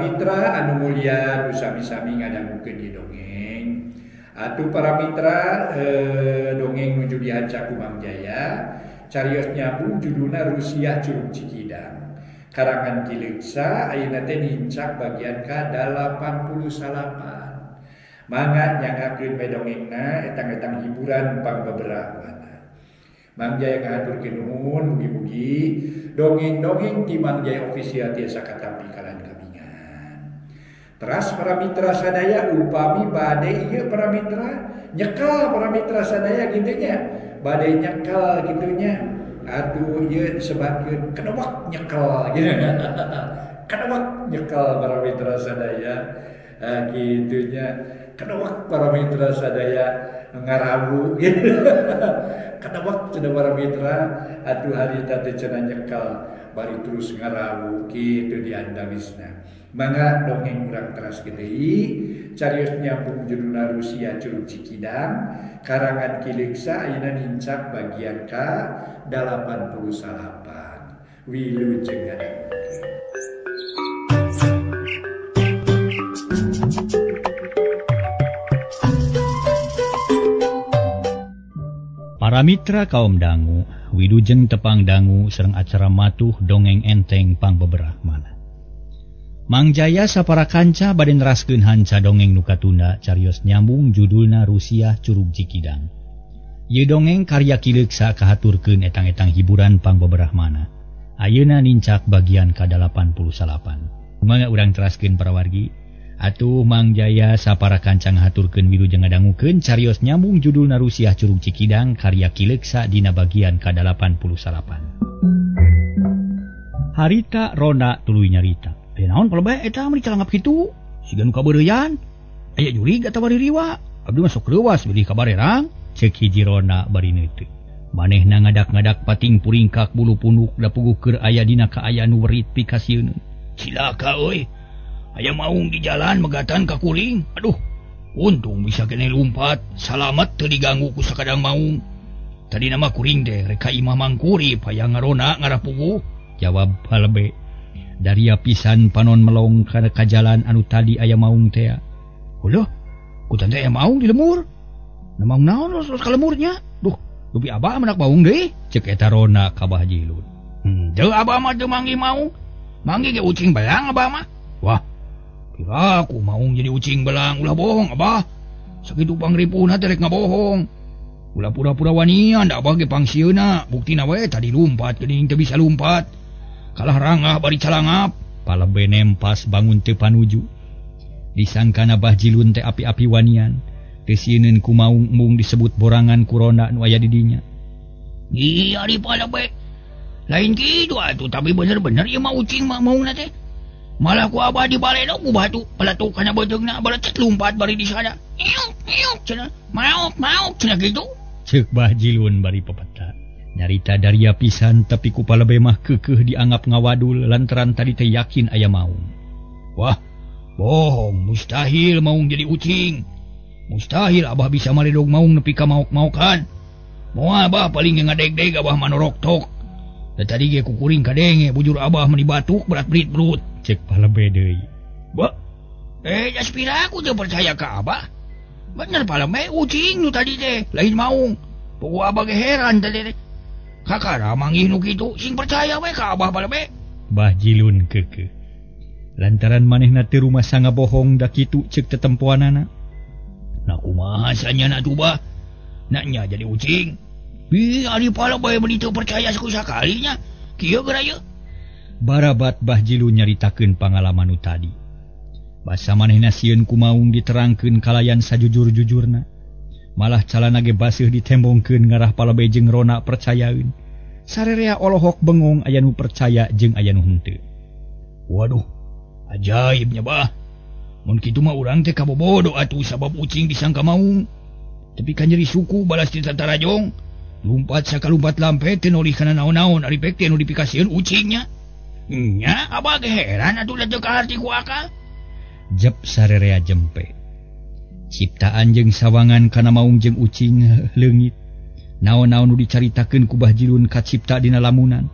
mitra anu mulia nu sami-sami ngadangukeun ieu dongeng. Atuh para mitra dongeng nuju dihanca ku Mang Jaya, carios nyambung judulna Rusiah Curug Cikidang. Karangan Ki Leuksa ayeuna teh nincak bagian ka 89. Mangga nyangakeun bae dongengna etang-etang hiburan pangbeberah mana. Mang Jaya ngahaturkeun nuhun, mugi-mugi dongeng-dongeng ti Mang Jaya Official tiasa katampi kalian kabingan. Teras para mitra sadaya upami bade ieu para mitra nyekel para mitra sadaya kitu nya. Bade nyekel kitu nya. Aduh ieu disebatkeun kedewek nyekel gitu. Kedewek nyekel para mitra sadaya kitu nya. Kedewek para mitra sadaya ngarawu gitu. Kedewek cenah para mitra atuh harita teh cenah nyekel bari terus ngarawu kitu di andawisna. Mangga dongeng urang teras deui carios nyambung judulna Rusiah Curug Cikidang karangan Ki Leuksa ayeuna nincak bagian ka 89. Wilujeng ngadangukeun. Para mitra kaum dangu, wilujeng tepang dangu sareng acara matuh dongeng enteng pangbeberah mana. Mang Jaya sapara kanca bade neraskeun hanca dongeng nu katunda carios nyambung judulna Rusiah Curug Cikidang. Ieu dongeng karya Ki Leuksa kahaturkeun etang-etang hiburan pangbeberah mana. Ayeuna nincak bagian ka 89. Mangga urang teraskeun para wargi. Atuh Mang Jaya sapara kanca ngahaturkeun wilujeng ngadangukeun carios nyambung judulna Rusiah Curug Cikidang karya Ki Leuksa dina bagian ka 89. Harita ronda tuluy nyarita. Naon kalau bae eta mah dicalangap kitu? Siga nu kabeureuyan. Aya jurig atawa ririwa. Abdi mah sok reuwas bilih kabarerang. Ceuk hiji ronda bari neuteuk. Manehna ngadak-ngadak pating puringkak bulu punduk da puguh keur aya dina kaayaan nu werit pikasieun. Cilaka euy. Aya maung di jalan megatan ka kuring. Aduh, untung bisa keneh lumpat. Salamet teu diganggu ku sakadang maung. Tadi nama kuring teh rek ka imah mangkurip hayang ngarona ngarapuguh. Jawab Palebe. Daria pisan panon melong kana kajalan anu tadi aya maung tea. Heuh, ku tante aya maung di lemur. Na maung naon los ka lemurnya? Duh, dupi abah menak maung deui. Ceuk eta rona ka Bah Jilun. Deui abah mah teu manggih maung. Manggih ge ucing belang abah mah. Wah, piraku maung jadi ucing belang, ulah bohong abah. Sakitu pangripuhna teh rek ngabohong. Ulah pura-pura wanian da abah ge pangsieuna. Buktina we tadi lumpat geuning teu bisa lumpat. Kalah rangah bari calangap. Palebe nempas bangun teu panuju. Disangkana Bah Jilun teh api-api wanian. Teu sieun ku maung embung disebut borangan ku ronda nu aya di dinya. Ih, ari Palebe. Lain kitu atuh tapi bener-bener ieu mah ucing mah maungna teh. Malah ku abah dibaledog ku batu, peletuk kana beuteungna baletet lumpat bari di sana. Iuk iuk cenah, mauk mauk cenah kitu. Ceuk Bah Jilun bari pepeta. Nyarita daria pisan tapi ku Palebe mah keukeuh dianggap ngawadul lantaran tadi teh yakin aya maung. Wah, bohong, mustahil maung jadi ucing. Mustahil abah bisa maledog maung nepi ka maok-maokan. Moal abah paling ngadeg-deg abah manorok tok. Da tadi ge kukuring kadenge bujur abah meni batuk berat-berit berut. Cek Palebe deui. Bah, jas piraku teu percaya ka abah. Bener Palebe ucing nu tadi teh, lain maung. Puguh abah ge heran tadi teh. Kakara manggih nu kitu sing percaya we ka abah Palebe. Bah Jilun keukeuh. Lantaran manehna teu rumasa ngabohong da kitu ceuk tetempoanana. Nah kumaha sanyana atuh bah? Nak nya jadi ucing. Ih, ari Palebe meuni teu percaya sakalinya. Kieu geura ieu. Barabat Bah Jilun nyaritakeun pangalaman nu tadi. Basa manehna sieun ku maung diterangkeun kalayan sajujur-jujurna. Malah calana ge baseuh ditembongkeun ngarah Palebe jeung rona percayaeun. Sarerea olohok bengong aya nu percaya jeung aya nu henteu. Waduh, ajaibnya bah. Mun kitu mah urang teh kabobodo atuh sabab ucing disangka maung. Tapi kan nyeri suku balas ti tatarajong. Lumpat sakalumpat lampe teu nolih kana naon-naon ari pek teh nu dipikasieun ucingnya. Nya abah ge heran atuh da teu kaharti ku akal. Jep sarerea jempe. Ciptaan jeung sawangan kana maung jeung ucing leungit. Naon-naon nu dicaritakeun ku Bah Jilun kacipta dina lamunan.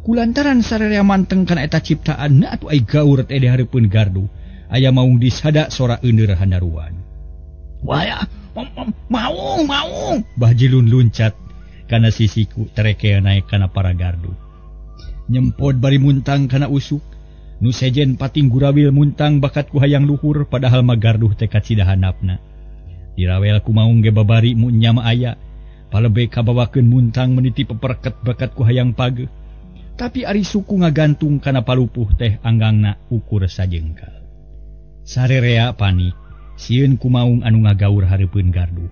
Kulantaran sararea manteng kana eta ciptaan na atuh ai gaur teh di hareupeun gardu. Aya maung disada sora euneur handaruan. Wah, maung maung. Bah Jilun luncat kana sisiku terekel naik kana para gardu. Nyempod bari muntang kana usuk. Nu sejen pating gurawil muntang bakat ku hayang luhur padahal mah garduh teh kacida handapna. Dirawel ku maung ge babari mun nyama aya. Palebe kabawakeun muntang meniti peperket bakat ku hayang pageuh. Tapi ari suku ngagantung kana palupuh teh anggangna ukur sajengkal. Sarerea panik, sieun ku maung anu ngagaur hareupeun gardu.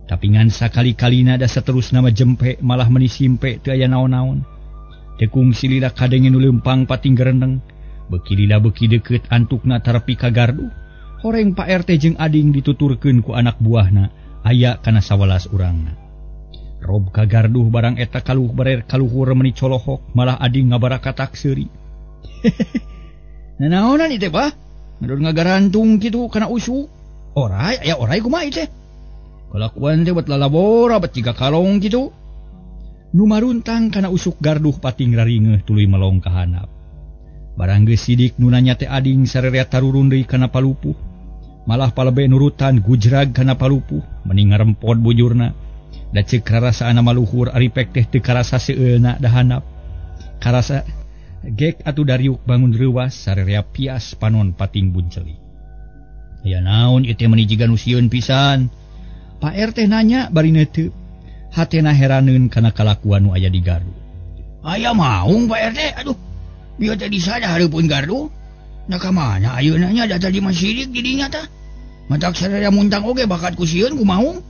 Tapi ngan sakali-kalina da saterusna mah jempe malah meni simpe teu aya naon-naon. Teu kungsi lila kadenge nu leumpang pating gereneng, beuki lila beuki deukeut antukna tarepi ka gardu. Horeng Pak RT jeung ading dituturkeun ku anak buahna aya kana 11 urangna. Rob ka garduh barang eta kaluh barer kaluhur meni colohok malah ading ngabarakatak seuri. Nanaonan ieu teh bah? Ngadon ngagarantung kitu kana usuk. Orai aya orai kumaha ieu teh? Kalakuan teh bet lalabora bet jiga kalong kitu. Nu maruntang kana usuk garduh pating raringeuh tuluy melong ka handap. Barang geus sidik nu nanya teh ading sarerea tarurun deui kana palupuh. Malah palebe nurutan gujrag kana palupuh meni ngarempod bujurna. Da ceuk rarasaan maluhur ari pek teh teu karasa seueulna da handap. Karasa gek atuh dariuk bangun reuwas sarerea pias panon pating bunceli. Aya naon ieu teh meuni jiga nu sieun pisan. Pak RT nanya bari neuteup. Hatena heraneun kana kalakuan nu aya di gardu. Aya maung Pak RT, aduh. Bieu teh disada hareupeun gardu. Nah ka mana ayeuna nya da tadi mah sirik di dinya tah. Matak sarerea muntang oge bakat ku sieun ku maung.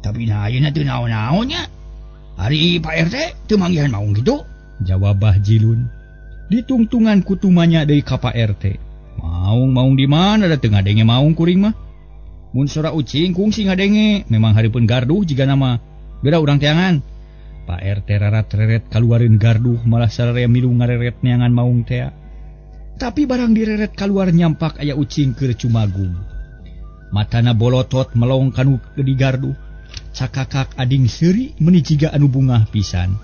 Tapi nah ayeuna teu naon-naon nya. Ari Pak RT teu manggihan maung kitu. Jawab Bah Jilun. Ditungtungan kutumanya deui ka Pak RT. Maung-maung di mana da teu ngadenge maung kuring mah. Mun sora ucing kungsi ngadenge, memang hareupeun garduh jiga nama. Geura urang teangan. Pak RT rarat-reret kaluareun garduh malah sararea milu ngareret neangan maung tea. Tapi barang direret kaluar nyampak aya ucing keur cumagum. Matana bolotot melong kanu di garduh. Cakakak ading seuri meuni jiga anu bungah pisan.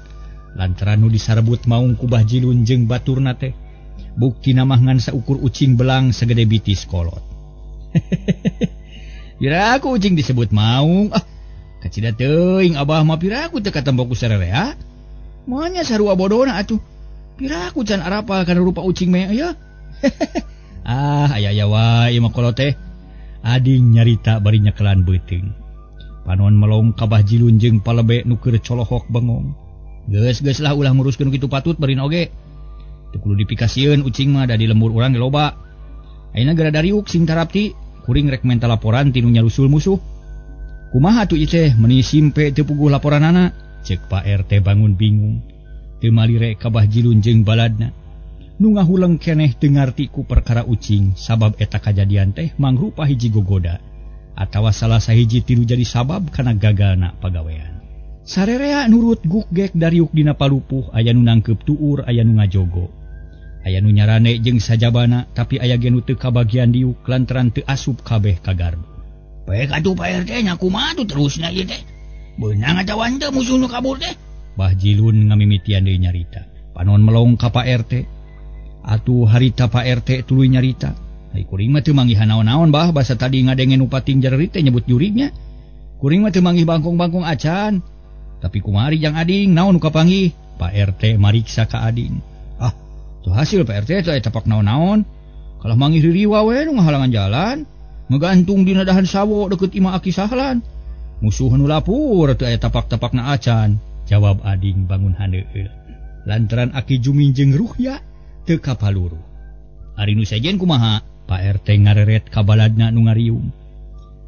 Lantaran nu disarebut maung ku Bah Jilun jeung baturna teh. Buktina mah ngan saukur ucing belang sagede bitis kolot. Piraku ucing disebut maung. Ah, kacida teuing abah mah piraku teu katempo ku sarerea. Moanya sarua bodona atuh. Piraku can arapal kana rupa ucing mah ya. Ah, aya-aya wae mah kolot teh. Ading nyarita bari nyekelan beuteung. Panon melong ka Bah Jilun jeung palebe nu keur colohok bengong. Geus-geus lah ulah nguruskeun kitu patut barin oge. Teu kudu dipikasieun ucing mah da di lembur urang ge loba. Ayeuna geura dariuk sing tarapti, kuring rek menta laporan ti nu nyarusul musuh. Kumaha atuh ieu teh meuni simpe teu puguh laporanana? Ceuk Pak RT bangun bingung. Teu malire ka Bah Jilun jeung baladna. Nu ngahuleng keneh teu ngarti ku perkara ucing sabab eta kajadian teh mangrupa hiji gogoda. Atawa salah sahiji tilu jadi sabab kana gagalna pagawean. Sarerea nurut guk gek dariuk dina palupuh aya nu nangkeup tuur aya nu ngajogo. Aya nu nyarane jeung sajabana tapi aya ge nu teu kabagian diuk lantaran teu asup kabeh ka gardu. Bae atuh Pak RT nya kumaha tuh terusna ieu teh? Beunang atawa henteu musuh nu kabur teh? Bah Jilun ngamimitian deui nyarita. Panon melong ka Pak RT. Atuh harita Pak RT tuluy nyarita. Ai kuring mah teu manggihan naon-naon bah basa tadi ngadenge nu pating jarerit teh nyebut jurignya. Kuring mah teu manggih bangkong-bangkong acan. Tapi kumari jang ading naon nu kapanggih? Pak RT mariksa ka ading. Ah, tuh hasil Pak RT teh tapak naon-naon. Kalah manggih ririwa we nu ngahalangan jalan, ngagantung dina dahan sawo deukeut imah Aki Sahlan. Musuh nu lapur teu aya tapak-tapakna acan. Jawab ading bangun handeueul. Lantaran Aki Jumin jeung Ruhya teu kapaluruh. Ari nu sejen kumaha? Pak RT ngareret ka baladna nu ngariung.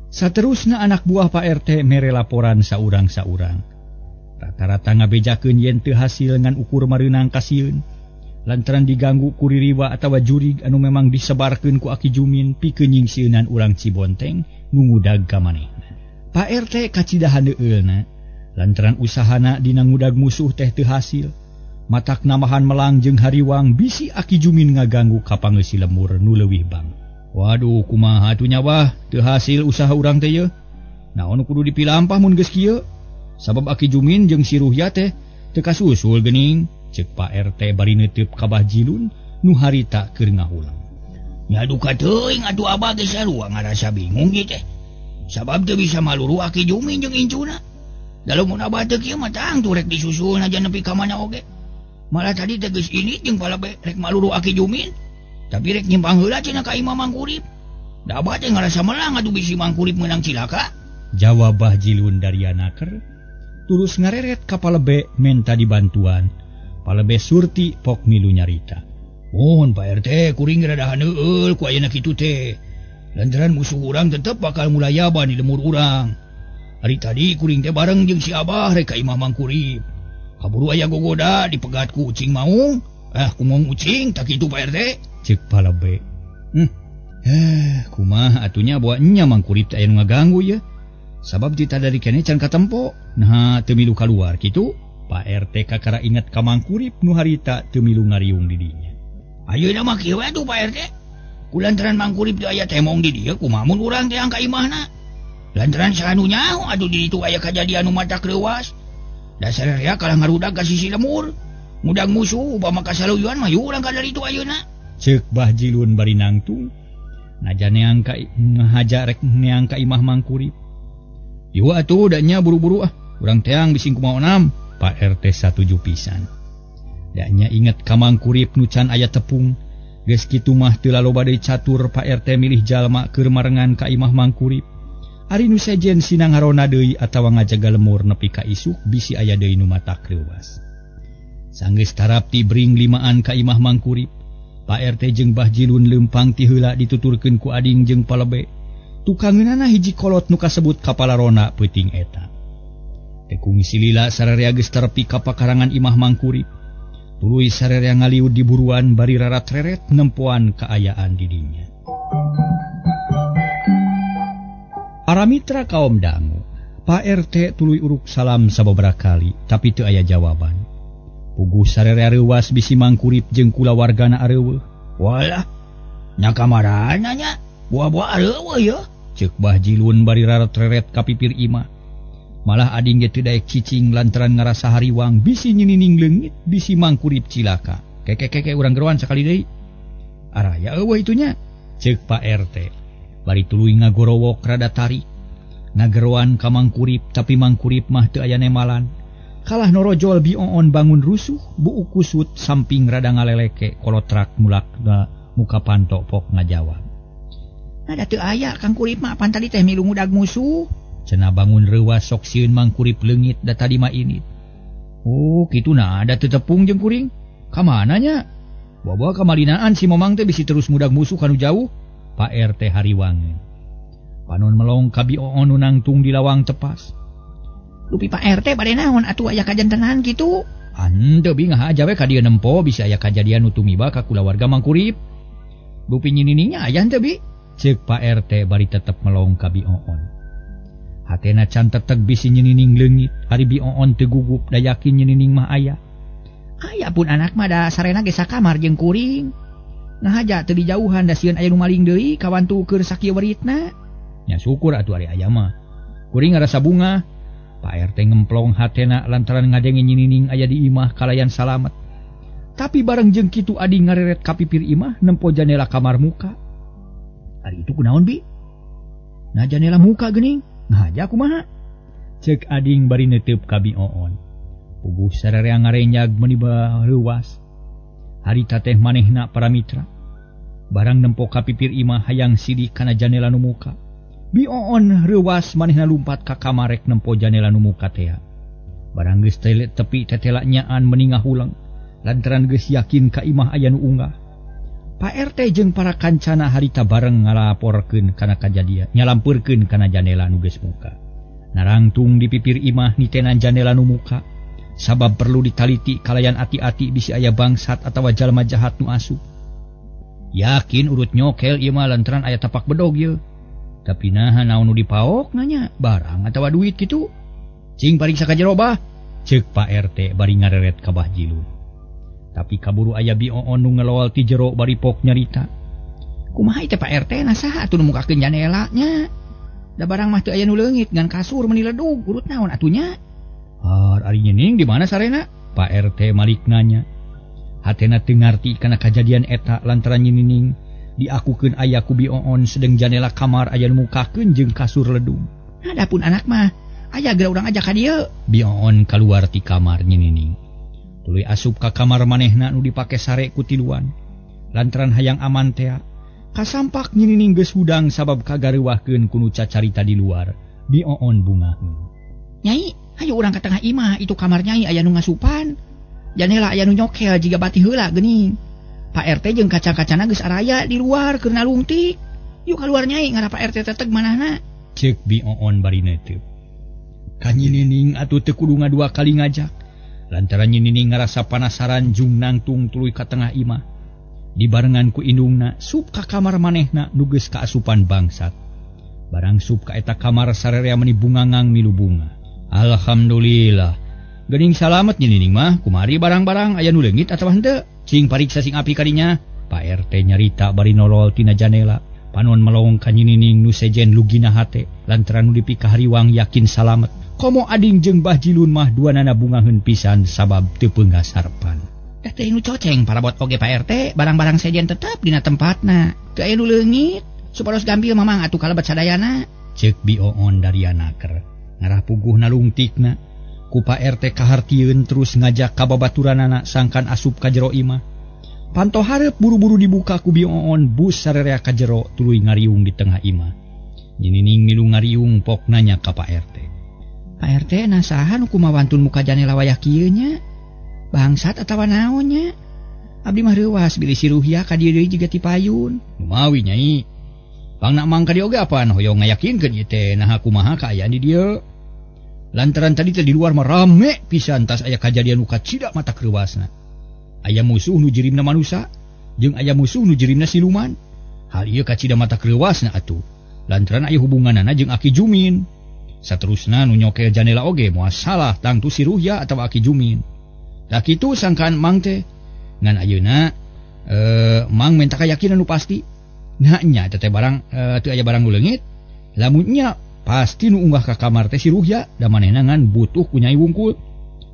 Saterusna anak buah Pak RT mere laporan saurang-saurang. Rata-rata ngabejakeun yen teu hasil ngan ukur mareunang kasieun. Lantaran diganggu ku ririwa atawa jurig anu memang disebarkeun ku Aki Jumin pikeun nyingsieunan urang Cibonteng nu ngudag ka manehna. Pak RT kacida handeueulna lantaran usahana dina ngudag musuh teh teu hasil. Matak namahan melang jeung hariwang bisi Aki Jumin ngaganggu ka pangeusi lemur nu leuwih bang. Waduh kumaha atuh nya bah teu hasil usaha urang teh yeuh. Naon kudu dipilampah mun geus kieu? Sabab Aki Jumin jeung si Ruhya teh teu kasusul geuning. Cek Pak RT bari neuteub ka Bah Jilun nu harita keur ngahulang. Nya duka teuing atuh abah geus sarua ngarasa bingung ieu teh. Sabab teu bisa maluru Aki Jumin jeung incuna. Da lamun abah teu kieu mah tangtu rek disusul aja nepi ka mana oge. Malah tadi teh geus ini jeung palebe rek maluru Aki Jumin. Tapi rek nyimpang heula cenah ka imah Mang Kurip. Da abah teh ngarasa melang atuh bisi Mang Kurip meunang cilaka. Jawab Bah Jilun dari anaker terus ngareret ka palebe menta dibantuan. Palebe Surti pok milu nyarita. Mohon Pak RT kuring rada haneueul ku ayeuna kitu teh. Lantaran musuh urang tetep bakal mulayaban di lemur urang. Hari tadi kuring teh bareng jeung si Abah rek ka imah Mang Kurip. Kaburu aya gogoda dipegat ku ucing maung. Kumong ucing tak kitu Pak RT. Cek palebe. Kumaha atunya bawa nya Mang Kurip teh aya nu ngaganggu ye. Sabab ditadari keneh can katempo. Nah teu milu kaluar kitu. Pak RT kakara inget ka Mang Kurip nu harita teu milu ngariung di dinya. Ayeuna mah kieu we atuh Pak RT. Kulantaran Mang Kurip teu aya temong di dieu kumaha mun urang teh ka imahna. Lantaran saha nu nyaho atuh di ditu aya kajadian nu matak reuwas. Dasar rea kalah ngarudag ka sisi lemur. Ngudang musuh upama kasaluyuan mah urang ka ditu ayeuna. Ceuk Bah Jilun bari nangtung. Naja neang ka ngahaja rek neang ka imah Mang Kurip. Ieu atuh da nya buru-buru ah. Urang teang bising kumaha onam. Pak RT satuju pisan. Daknya inget ka Mang Kurip nu can aya tepung. Geus kitu mah teu laloba deui catur Pak RT milih jalma keur marengan ka imah Mang Kurip. Ari nu sejen sinang harona deui atawa ngajaga lemur nepi ka isuk bisi aya deui nu matak reuwas. Sanggeus tarapti bring limaan ka imah Mang Kurip. Pak RT jeung Bah Jilun leumpang ti heula dituturkeun ku ading jeung palebe. Tukangeunana hiji kolot nu kasebut kapala rona peuting eta. Tekung silila sararea geus terepi ka pakarangan imah Mang Kurip. Tuluy sararea ngaliud di buruan bari rarat-reret nempoan kaayaan didinya. Para mitra kaum dangu, Pak RT tuluy uruk salam sababaraha kali tapi teu aya jawaban. Puguh sararea reuwas bisi Mang Kurip jeung kulawargana areuweuh. Walah, nya kamarana nya? Buah-buah areuweuh ye. Ceuk Bah Jilun bari rarat-reret ka pipir imah. Malah ading ge teu daek cicing lantaran ngarasa hariwang bisi nyinining leungit bisi Mang Kurip cilaka. Keke-keke urang geroan sakali deui. Araya eueuh itunya. Ceuk Pak RT. Bari tuluy ngagorowok rada tarik. Ngageroan ka Mang Kurip tapi Mang Kurip mah teu aya nemalan. Kalah norojol bioon bangun rusuh buuk kusut samping rada ngaleleke kolotrak mulak muka pantok pok ngajawab. Nada teu aya Kang Kurip mah pan tadi teh milu ngudag musuh. Cenah bangun reuwas sok sieun Mang Kurip leungit da tadi mah init. Oh, kitu nah ada teu tepung jeung kuring. Ka mana nya? Bawa kamalinaan si Momang teh bisi terus ngudag musuh kanu jauh. Pak RT hariwangeun. Panon melong ka bioon nu nangtung di lawang tepas. Lupi Pak RT bade naon atuh aya kajantenan kitu? Henteu bi ngahaja we ka dieu nempo bisa aya kajadian nu tumiba ka kulawarga Mang Kurip. Lupi nyininingnya aya henteu bi? Ceuk Pak RT bari tetep melong ka bioon. Hatena can teteg bisi nyinining leungit, ari bioon teu gugup da yakin nyinining mah aya. Aya pun anak mah da sarena ge sakamar jeung kuring. Ngahaja teu dijauhan da sieun aya nu maling deui kawantu keur sakieu weritna. Nya syukur atuh ari aya mah. Kuring ngarasa bunga. Pak RT ngemplong hatena lantaran ngadenge nyinining aya di imah kalayan salamet. Tapi bareng jeung kitu adi ngareret ka pipir imah nempo janela kamar muka. Ari itu kunaon bi? Nah janela muka geuning. Ngahaja kumaha? Ceuk ading bari neuteub ka bioon. Puguh sararea ngarenyag meniba reuwas. Harita teh manehna para mitra. Barang nempo ka pipir imah hayang sidik kana janela nu muka. Bioon reuwas manehna lumpat ka kamar rek nempo janela nu muka tea. Barang geus tepi tetela nyaan meni ngahulang lantaran geus yakin ka imah aya nu unggah. Pak RT jeung para kancana harita bareng ngalaporkeun kana kajadian, nyalampeurkeun kana janela nu geus muka. Narangtung di pipir imah nitenan janela nu muka. Sabab perlu ditaliti kalayan ati-ati bisi aya bangsat atawa jalma jahat nu asup. Yakin urut nyokel ieu mah lantaran aya tapak bedog ieu. Tapi naha naon nu dipaok nanya barang atawa duit kitu. Cing pariksa ka jero bah. Ceuk Pak RT bari ngareret ka Bah Jilun. Tapi kaburu aya bioon nu ngelol ti jero bari pok nyarita. Kumaha ieu teh Pak RT na saha atuh nu mukakeun janela nya? Da barang mah teu aya nu leungit ngan kasur meuni ledug urut naon atuh nya? Har ari nyening di mana sarena? Pak RT malik nanya. Hatena teu ngarti kana kajadian eta lantaran Nyi Nining diakukeun aya ku Bi Oon sedeng janela kamar aya nu mukakeun jeung kasur ledung. Adapun anak mah aya geura urang ajak ka dieu. Bi Oon kaluar ti kamar Nyi Nining. Tuluy asup ka kamar manehna nu dipake sare ku tiluan. Lantaran hayang aman tea, kasampak Nyi Nining geus hudang sabab kagareuwahkeun ku nu cacarita di luar. Bi Oon bungaheun. Nyai, ayo urang ka tengah imah, itu kamar nyai aya nu ngasupan. Janela aya nu nyokel jiga bati heula geuning. Pak RT jeung kaca-kacana geus araya di luar keur nalungtik. Yuk kaluar nyai ngarah Pak RT teteg manahna. Ceuk Bi Oon bari neuteub. Ka Nyi Nining atuh teu kudu ngadua kali ngajak. Lantaran Nyi Nining ngarasa panasaran jung nangtung tuluy ka tengah imah. Dibarengan ku indungna sup ka kamar manehna nu geus kaasupan bangsat. Barang sup ka eta kamar sarerea meni bungangang milu bunga. Alhamdulillah. Geuning salamet Nyi Nining mah, kumari barang-barang aya nu leungit atawa henteu? Cing pariksa sing api kadinya. Pak RT nyarita bari nolol tina janela. Panon melong ka Nyi Nining nu sejen lugina hate lantaran nu dipikahariwang yakin salamet. Komo ading jeung Bah Jilun mah duanana bungaheun pisan sabab teu peunggasarpan. Teh teh nu coceng parabot oge Pak RT, barang-barang sejen tetep dina tempatna. Teu aya nu leungit, supados gampil mamang atuh kalebet sadayana. Ceuk Bi Oon darianaker. Ngarah puguh nalungtikna. Ku Pak RT kahartieun terus ngajak ka babaturanana sangkan asup ka jero imah. Panto hareup buru-buru dibuka ku Bi Oon bus sarerea ka jero tuluy ngariung di tengah imah. Nyi Nining milu ngariung pok nanya ka Pak RT. Pak RT nah saha nu kumawantun muka janela wayah kieu nya? Bangsat atawa naon nya? Abdi mah reuwas bilih si Ruhya ka dieu deui jiga ti payun. Lumawi nyai. Pangna mang ka dieu oge apaan hoyong ngayakinkeun ieu teh naha kumaha kaayaan di dieu. Lantaran tadi teh di luar mah rame pisan tas aya kajadian nu kacida mata kreuwasna. Aya musuh nu jirimna manusa jeung aya musuh nu jirimna siluman. Hal ieu kacida mata kreuwasna atuh. Lantaran aya hubunganana jeung Aki Jumin. Saterusna nu nyokel janela oge moal salah tangtu si Ruhya atawa Aki Jumin. Tah kitu sangkaan mang teh. Ngan ayeuna mang minta kayakinan nu pasti. Nah nya teh barang teu aya barang nu leungit. Lamun nya pasti nu unggah ka kamar teh si Ruhya da manehna ngan butuh ku nyai wungkul.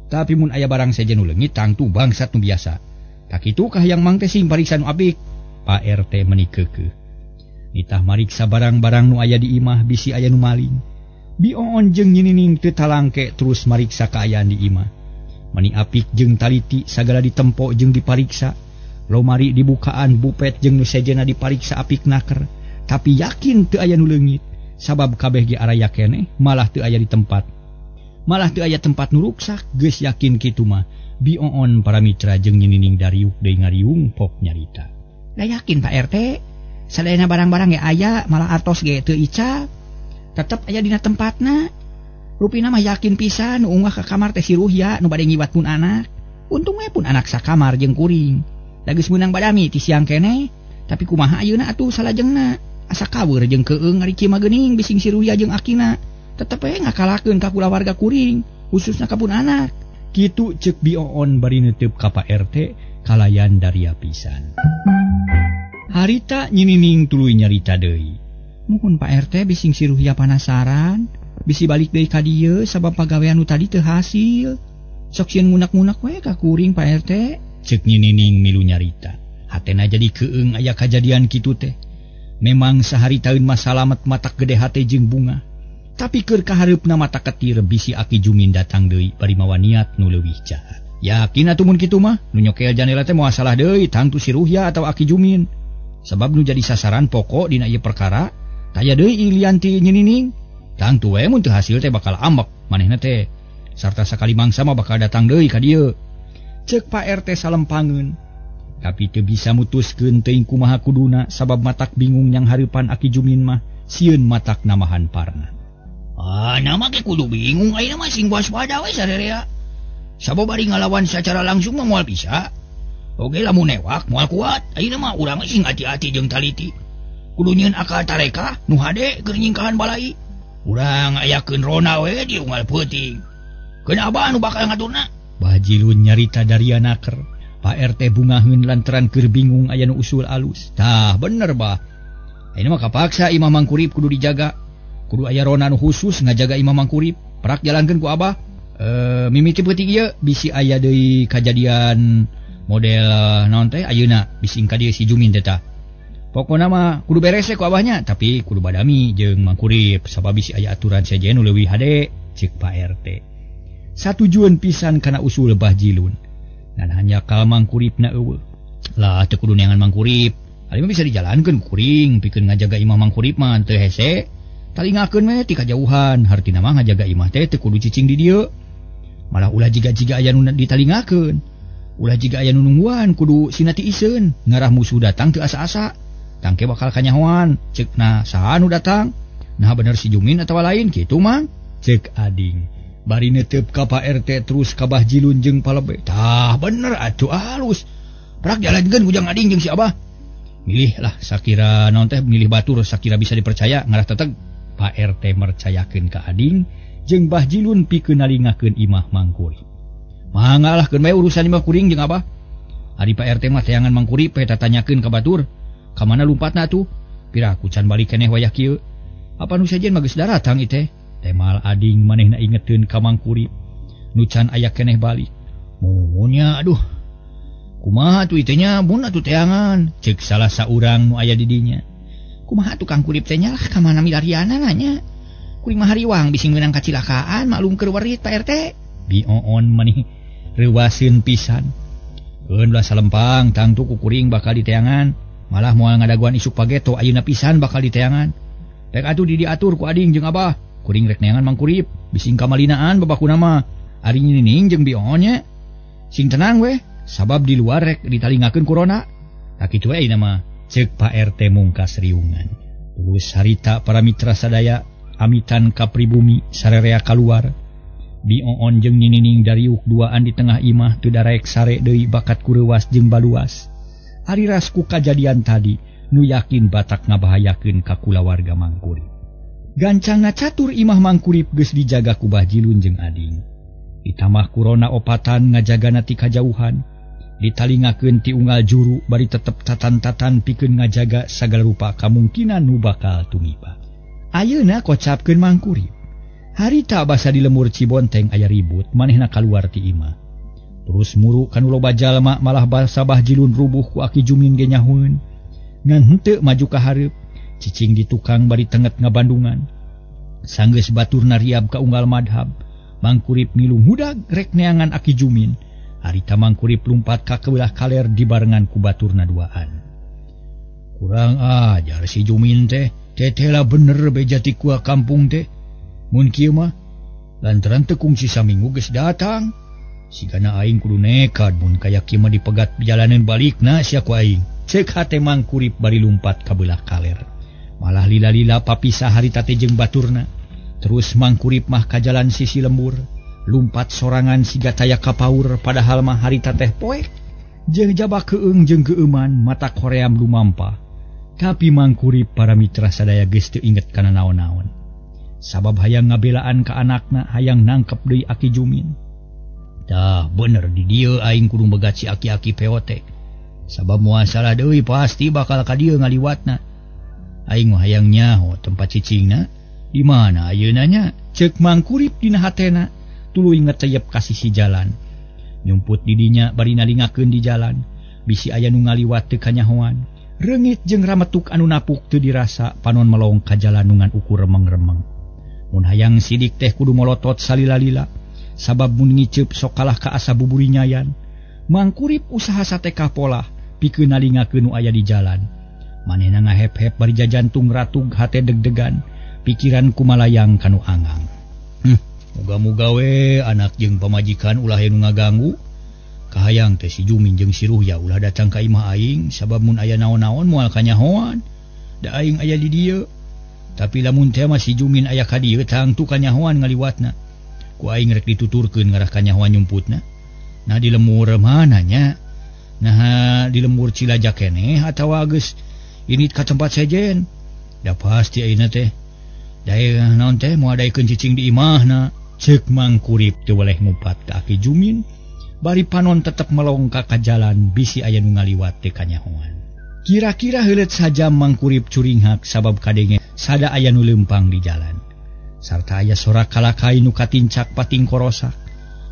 Tapi mun aya barang sejen nu leungit tangtu bangsat nu biasa. Tah kitu kahayang mang teh sing pariksa nu apik. Pak RT meuni keukeuh. Nitah mariksa barang-barang nu aya di imah bisi aya nu maling. Bi Oon jeung Nyi Nining teu talangke terus mariksa kaayaan di imah. Mani apik jeung taliti sagala ditempo jeung dipariksa. Lomari dibukaan bupet jeung nu sejena dipariksa apik naker. Tapi yakin teu aya nu leungit. Sabab kabeh ge araya keneh malah teu aya di tempat. Malah teu aya tempat nu ruksak geus yakin kitu mah. Bi Oon para mitra jeung Nyi Nining dariuk deui ngariung pok nyarita. Da yakin Pak RT, sadayana barang-barang ge aya malah artos ge teu ical. Tetep aya dina tempatna. Rupina mah yakin pisan nu unggah ka kamar teh si Ruhya nu bade ngiwat pun anak. Untung we pun anak sakamar jeung kuring. Da geus meunang badami ti siang keneh, tapi kumaha ayeuna atuh salajengna? Asa kaweur jeung keung ngarici mah geuning bising si Ruhya jeung akina. Tetep we ngakalakeun ka kulawarga kuring, khususna ka pun anak. Kitu ceuk Bi Oon bari neuteub ka Pak RT kalayan daria pisan. Harita Nyi Nining tuluy nyarita deui. Muhun Pak RT bising si Ruhya panasaran, bisi balik deui ka dieu sabab pagawean nu tadi teu hasil. Sok sieun ngunak-ngunak we ka kuring Pak RT. Ceuk Nyi Nining milu nyarita. Hatena jadi keung aya kajadian kitu teh. Memang sahari taun mah salamet matak gede hate jeung bunga. Tapi keur kahareupna mata ketir bisi Aki Jumin datang deui bari mawa niat nu leuwih jahat. Yakin atuh mun kitu mah nu nyokel janela teh moal salah deui tangtu si Ruhya atawa Aki Jumin. Sabab nu jadi sasaran pokok dina ieu perkara taya deui Ilianti Nyi Nining. Tangtu we mun teu hasil teh bakal ambek manehna teh. Sarta sakali mangsa mah bakal datang deui ka dieu. Ceuk Pak RT salempangeun. Tapi teu bisa mutuskeun teuing kumaha kuduna sabab matak bingung yang hareupan Aki Jumin mah sieun matak namahan parna. Ah, nama ge kudu bingung ayeuna mah sing waspada we sarerea. Sabab bari ngalawan secara langsung mah moal bisa. Oge lamun newak moal kuat. Ayeuna mah urang sing hati-hati jeung taliti. Kudu nyieun akal tareka nu hade keur nyingkahan balai. Urang ayakeun rona we di unggal peuting. Keun abah nu bakal ngaturna. Bajilun nyarita daria naker. Pak RT bungaheun lantaran keur bingung aya nu usul alus. Tah bener bah. Ayeuna mah kapaksa Imah Mangkurip kudu dijaga. Kudu aya rona nu khusus ngajaga Imah Mangkurip. Prak jalankeun ku abah. Mimiti peuting ieu bisi aya deui kajadian model naon teh ayeuna bisi ka dieu si Jumin teh tah. Pokona mah kudu beres ku abahnya, tapi kudu badami jeung Mangkurip sabab bisi aya aturan sejen nu leuwih hade cek Pak RT. Satujuan pisan kana usul Bah Jilun. Ngan hanya kal Mangkuripna eueuh. Lah teu kudu neangan Mangkurip. Ari mah bisa dijalankeun kuring pikeun ngajaga imah Mangkurip mah teu hese. Talingakeun we ti kajauhan, hartina mah ngajaga imah teh teu kudu cicing di dieu. Malah ulah jiga-jiga aya nu ditalingakeun. Ulah jiga aya nu nungguan kudu sinati iseun, ngarah musuh datang teu asa-asa. Tangke bakal kanyahoan, cek nah saha nu datang? Nah bener si Jumin atawa lain kitu mang? Cek ading. Bari netep ka Pak RT terus ka Bah Jilun jeung Palebe. Tah bener atuh alus. Prak jalankeun ujang ading jeung si Abah. Milih lah sakira naon teh milih batur sakira bisa dipercaya ngarah teteg. Pak RT mercayakeun ka ading jeung Bah Jilun pikeun nalingakeun imah Mangkurip. Mangalahkeun bae urusan imah kuring jeung Abah. Ari Pak RT mah teangan Mangkurip eta tanyakeun ka batur. Ka mana lumpatna atuh? Piraku can balik keneh wayah kieu. Apa nu sejen mah geus daratang ieu teh? Temal ading manehna ingeteun ka Mangkurip. Nu can aya keneh balik. Munya aduh. Kumaha atuh ieu teh nya mun atuh teangan? Ceuk salah saurang nu aya di dinya. Kumaha tukang kurip teh nya lah ka mana milariana nanya. Kuring mah hariwang bisi meunang kacilakaan maklum keur werit Pak RT. Bioon manih reuwaseun pisan. Keun ulah salempang tangtu ku kuring bakal diteangan. Malah moal ngadaguan isuk pageto ayeuna pisan bakal diteangan. Rek atuh di diatur ku ading jeung Abah. Kuring rek neangan Mangkurip bising kamalinaan babakuna mah. Ari nining jeung bioon nya. Sing tenang weh sabab di luar rek ditalingakeun ku rona. Tah kitu we ayeuna mah. Cek Pak RT mungkas riungan. Terus harita para mitra sadaya amitan ka pribumi sarerea kaluar. Bioon jeung Ninining dariuk duaan di tengah imah teu daraek sare deui bakat kureuwas jeung baluas. Ari rasku kajadian tadi nu yakin batak ngabahayakeun ka kulawarga Mangkurip. Gancangna catur imah Mangkurip geus dijaga ku Bah Jilun jeung ading. Ditambah kurona opatan ngajagana ti kajauhan. Ditalingakeun ti unggal juru bari tetep tatan-tatan pikeun ngajaga sagala rupa kamungkinan nu bakal tumiba. Ayeuna kocapkeun Mangkurip. Harita basa di lemur Cibonteng aya ribut manehna kaluar ti imah. Terus muru kanu loba jalma malah basa Bah Jilun rubuh ku Aki Jumin ge nyahueun. Ngan henteu maju ka hareup, cicing di tukang bari tenget ngabandungan. Sanggeus baturna riab ka unggal madhab, Mangkurip milu hudag rek neangan Aki Jumin. Harita Mangkurip lumpat ka keulah kaler dibarengan ku baturna duaan. Kurang ajar si Jumin teh, teteh lah bener beja ti kua kampung teh. Mun kieu mah lantaran teu kungsi saminggu geus datang. Sigana aing kudu nekad mun kaya kieu mah dipegat jalanan balikna sia ku aing. Ceuk hate Mangkurip bari lumpat ka beulah kaler. Malah lila-lila papisah harita teh jeung baturna. Terus Mangkurip mah ka jalan sisi lembur. Lumpat sorangan siga taya kapaur padahal mah harita teh poek. Jeung jaba keung jeung geueuman mata koream lumampah. Tapi Mangkurip para mitra sadaya geus teu inget kana naon-naon. Sabab hayang ngabelaan ka anakna hayang nangkep deui Aki Jumin. Dah bener di dieu aing kudu megat si aki-aki peote. Sabab moal salah deui pasti bakal ka dieu ngaliwatna. Aing mah hayang nyaho tempat cicingna. Di mana ayeuna nya? Ceuk Mangkurip dina hatena. Tuluy ngeteyep ka sisi jalan. Nyumput di dinya bari nalingakeun di jalan. Bisi aya nu ngaliwat teu kanyahoan. Reungit jeung rametuk anu napuk teu dirasa panon melong ka jalan nu ngan ukur remeng-remeng. Mun hayang sidik teh kudu molotot salila-lila. Sabab mun ngiceup sok kalah ka asa buburi nyayan. Mangkurip usaha sate kapolah pikeun nalingakeun nu aya di jalan. Manehna ngahep-hep bari jajantung ratug hate deg-degan, pikiran kumalayang kanu angang. Muga-muga we anak jeung pamajikan ulah nu ngaganggu. Kahayang teh si Jumin jeung si Ruhya ulah datang ka imah aing sabab mun aya naon-naon moal kanyahoan. Da aing aya di dieu. Tapi lamun teh mah si Jumin aya ka dieu tangtu kanyahoan ngaliwatna. Ku aing rek dituturkeun ngarah kanyahoan nyumputna. Nah di lemur mana nya? Nah di lemur Cilajak keneh atawa geus ini ka tempat sejen. Da pasti ayeuna teh. Dae naon teh moal daekeun cicing di imahna. Ceuk Mangkurip teu weleh ngupat ka Aki Jumin. Bari panon tetep melongka ka jalan bisi aya nu ngaliwat teh kanyahoan. Kira-kira heuleut sajam Mangkurip curinghak sabab kadenge sada aya nu leumpang di jalan. Sarta aya sorak kalakai nu katincak pating korosak.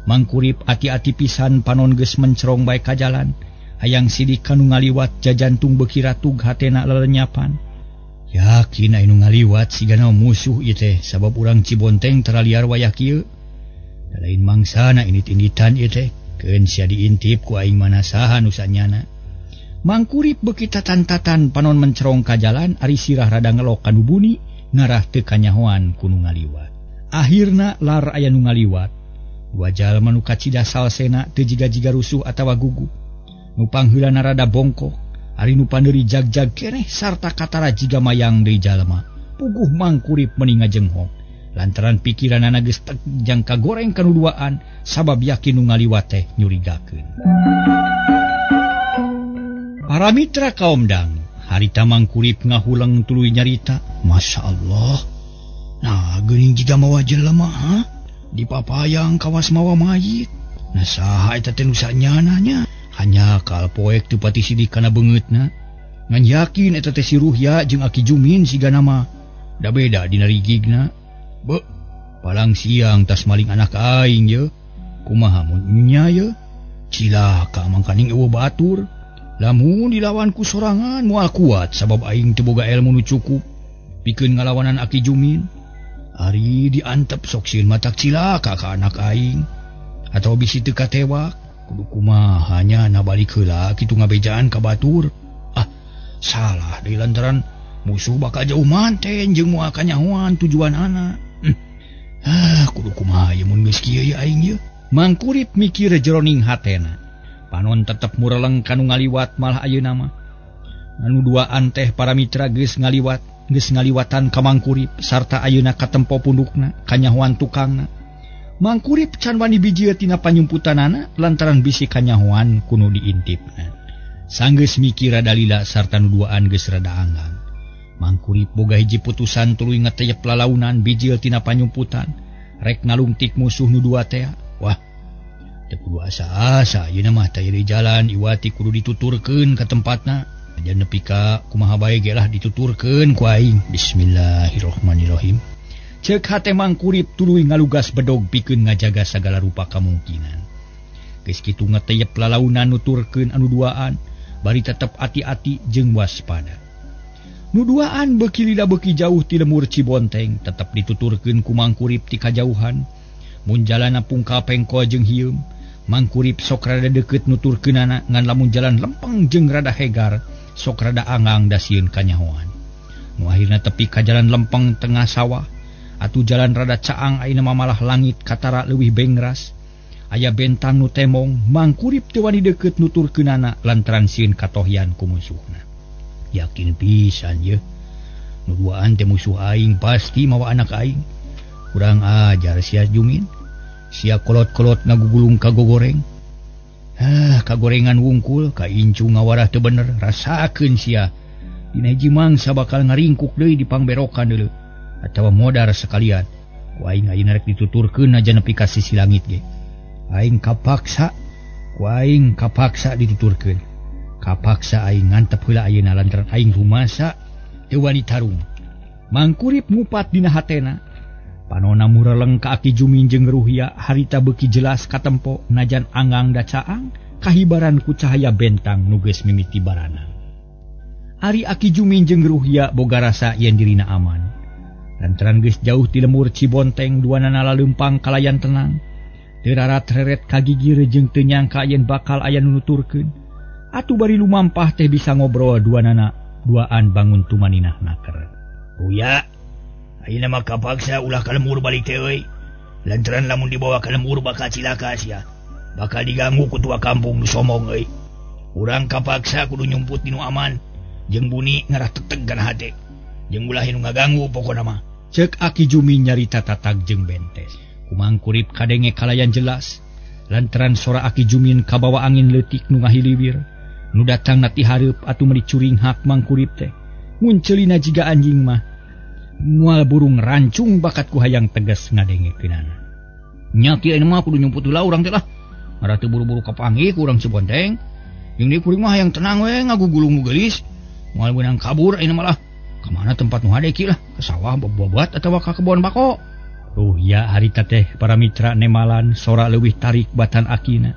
Mangkurip ati-ati pisan panon geus mencerong bae ka jalan. Hayang sidik kanu ngaliwat jajantung beuki ratug hatena lelenyapan. Yakin anu ngaliwat sigana musuh ieu teh sabab urang Cibonteng teraliar wayah kieu. Da lain mangsana indit-inditan ieu teh, keun sia diintip ku aing mana saha nu sanyana. Mangkurip beuki tatan-tatan panon mencerong ka jalan ari sirah rada ngelok kanu buni ngarah teu kanyahoan ku nu ngaliwat. Akhirna lar aya nu ngaliwat. Dua jalma nu kacida salsena teu jiga-jiga rusuh atawa gugup. Nu pangheulana rada bongkok, ari nu pandeuri jag-jag keneh sarta katara jiga mayang deui jalma. Puguh Mangkurip meuni ngajenghok. Lantaran pikiranana geus teg jang kagoreng kanu duaan sabab yakin nu ngaliwat teh nyurigakeun. Para mitra kaum dang, harita Mangkurip ngahuleng tuluy nyarita, Masya Allah. Nah, geuning jiga mawa jelema ha? Dipapayang kawas mawa mayit. Nah saha eta teh nu sanyana nya? Hanya kal poek teu pati sidik kana beungeutna. Ngan yakin eta teh si Ruhya jeung Aki Jumin sigana mah. Da beda dina rigigna. Beuh, palang siang tas maling anak aing ye. Kumaha mun nya ye? Cilaka mangkaning eueuh batur. Lamun dilawan ku sorangan moal kuat sabab aing teu boga ilmu nu cukup pikeun ngalawanan Aki Jumin. Ari diantep sok sieun matak cilaka ka anak aing. Atawa bisi teu katewak. Kudu kumaha nya na balik heula kitu ngabejaan ka batur. Ah, salah deui lantaran musuh bakal jauh manten jeung moal kanyahoan tujuanana. Ah, kudu kumaha ieu mun geus kieu ye aing ye. Mangkurip mikir jeroning hatena. Panon tetep mureleng kanu ngaliwat malah ayeuna mah. Anu duaan teh para mitra geus ngaliwat, geus ngaliwatan ka Mangkurip sarta ayeuna katempo pundukna, kanyahoan tukangna. Mangkurip can wani bijieun tina panyumputanana lantaran bisi kanyahoan kuno diintipna. Sanggeus mikir rada lila sarta nu duaan geus rada anggang. Mangkurip boga hiji putusan tuluy ngeteyep lalaunan bijieun tina panyumputan, rek ngalungtik musuh nu dua teh. Wah, teu kudu asa-asa ayeuna mah teh di jalan iwati kudu dituturkeun ka tempatna. Aja nepi ka kumaha bae ge lah dituturkeun ku aing. Bismillahirrahmanirrahim. Ceuk hate Mangkurip tuluy ngalugas bedog pikeun ngajaga sagala rupa kamungkinan. Geus kitu ngeteyep lalaunan nuturkeun anu duaan, bari tetep ati-ati jeung waspada. Nu duaan beuki lila beuki jauh ti lemur Cibonteng, tetep dituturkeun ku Mangkurip ti kajauhan. Mun jalanna pungka pengkol jeung hieum, Mangkurip sok rada deukeut nuturkeunana ngan lamun jalan lempeng jeung rada hegar, sok rada angang da sieun kanyahoan. Nu akhirna tepi ka jalan lempeng tengah sawah. Atuh jalan rada caang ayeuna mah malah langit katara leuwih bengras. Aya bentang nu temong, Mangkurip teu wani deukeut nuturkeunana lantaran sieun katohyan ku musuhna. Yakin pisan ye, nu duaan teh musuh aing pasti mawa anak aing. Kurang ajar sia Jumin. Sia kolot-kolot ngagugulung ka gogoreng. Ah, kagorengan wungkul, ka incu ngawarah teu bener, rasakeun sia. Dina hiji mangsa bakal ngaringkuk deui di pangberokan deuleu. Atawa modar sekalian. Ku aing ayeuna rek dituturkeun aja nepi ka sisi langit ge. Aing kapaksa, ku aing kapaksa dituturkeun. Kapaksa aing ngantep heula ayeuna lantaran aing rumasa teu wani tarung. Mangkurip ngupat dina hatena. Panona mureleng ka Aki Jumin jeung Ruhya harita beuki jelas katempo najan anggang da caang kahibaran ku cahaya bentang nu geus mimiti barana. Ari Aki Jumin jeung Ruhya boga rasa yen dirina aman. Lantaran geus jauh ti lemur Cibonteng duanana laleumpang kalayan tenang. Teu rarat-reret kagigir jeung teu nyangka yen bakal aya nu nuturkeun. Atuh bari lumampah teh bisa ngobrol duanana duaan bangun tumaninah naker. Ruya, ayeuna mah kapaksa ulah ka lemur balik teh euy. Lantaran lamun dibawa ka lemur bakal cilaka sia. Bakal diganggu ku tua kampung nu somong euy. Urang kapaksa kudu nyumput dinu aman jeung buni ngarah teteg kana hate. Jeung ulah nu ngaganggu pokona mah. Ceuk Aki Jumin nyarita tatag jeung bentes. Ku Mangkurip kadenge kalayan jelas. Lantaran sora Aki Jumin kabawa angin leutik nu ngahiliwir. Nu datang na ti hareup atuh meuni curinghak Mangkurip teh. Muncelina jiga anjing mah. Mual burung rancung bakat ku hayang tegas ngadengekeunana. Nya kieu mah kudu nyumput heula urang teh lah. Ngarah teu buru-buru kapanggih ku urang Cibonteng. Jeung deui kuring mah hayang tenang we ngagugulung nu geulis. Moal beunang kabur ayeuna malah. Ka mana tempat nu hade ki lah, ke sawah buat atawa ka kebon bako. Ruhya harita teh para mitra nemalan sora leuwih tarik batan akina.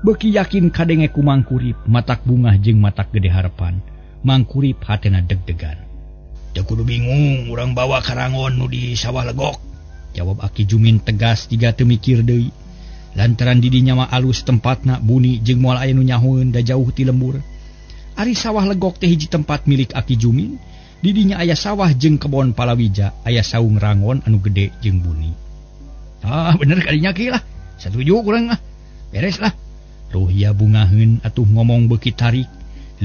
Beuki yakin kadenge ku Mangkurip matak bungah jeung matak gede harapan. Mangkurip hatena deg-degan. Teu kudu bingung urang bawa karangon nu di sawah legok. Jawab Aki Jumin tegas jiga teu mikir deui. Lantaran di dinya mah alus tempatna buni jeung moal aya nu nyahoeun da jauh ti lembur. Ari sawah legok teh hiji tempat milik Aki Jumin. Didinya aya sawah jeung kebon palawija, aya saung rangon anu gede jeung buni. Ah, bener kalinya ki lah. Satuju kurang lah. Beres lah. Ruhya bungaheun atuh ngomong beuki tarik,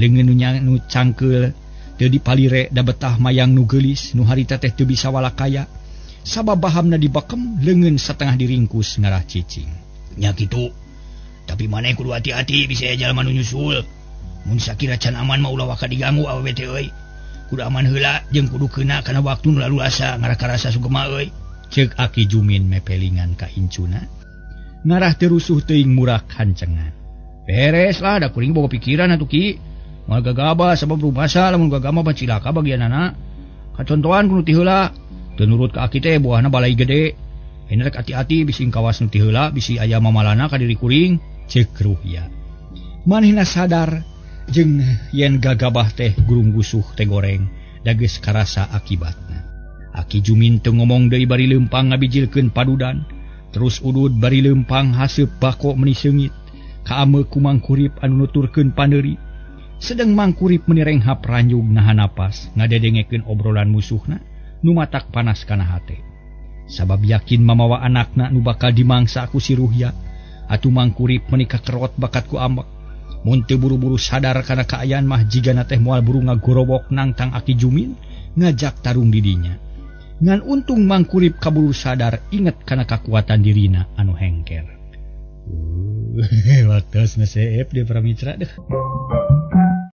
leungeun nu nu cangkeul teu dipalire da betah mayang nu geulis nu harita teh teu bisa walakaya. Sabab bahamna dibakem leungeun satengah diringkus ngarah cicing. Nya kitu. Tapi maneh kudu hati-hati bisa aya jalma nu nyusul. Mun sakira can aman mah ulah waka diganggu awewe teh euy. Kudu aman heula jeung kudu keuna kana waktu nu lalulasa ngarah karasa sugema euy. Ceuk Aki Jumin mepelingan ka incuna. Ngarah teu rusuh teuing murak hancengan. Beres lah da kuring boga pikiran atuh ki. Moal gagabah sabab rubasa lamun gagama mah cilaka bagianana. Kacontohan kudu ti heula. Teu nurut ka aki teh buahna balai gede. Ini rek hati-hati bisi kawas nu ti heula bisi aya mamalana ka diri kuring. Ceuk Ruhya. Manehna sadar jeung yen gagabah teh gurung gusuh teh goreng da geus karasa akibatna. Aki Jumin teu ngomong deui bari leumpang ngabijilkeun padudan, terus udud bari leumpang haseup bako meuni seungit. Kaame ku Mangkurip anu nuturkeun paneuri. Sedeng Mangkurip meuni renghap ranjug nahan napas ngadedengekeun obrolan musuhna nu matak panas kana hate. Sabab yakin mamawa anakna nu bakal dimangsa ku si Ruhya, atuh Mangkurip meuni kakerot bakat ku ambek. Mun teu buru-buru sadar kana kaayaan mah jigana teh moal buru ngagorobok nangtang Aki Jumin ngajak tarung didinya. Ngan untung Mangkurip kaburu sadar inget kana kakuatan dirina anu hengker. Waktu seep di para mitra deh.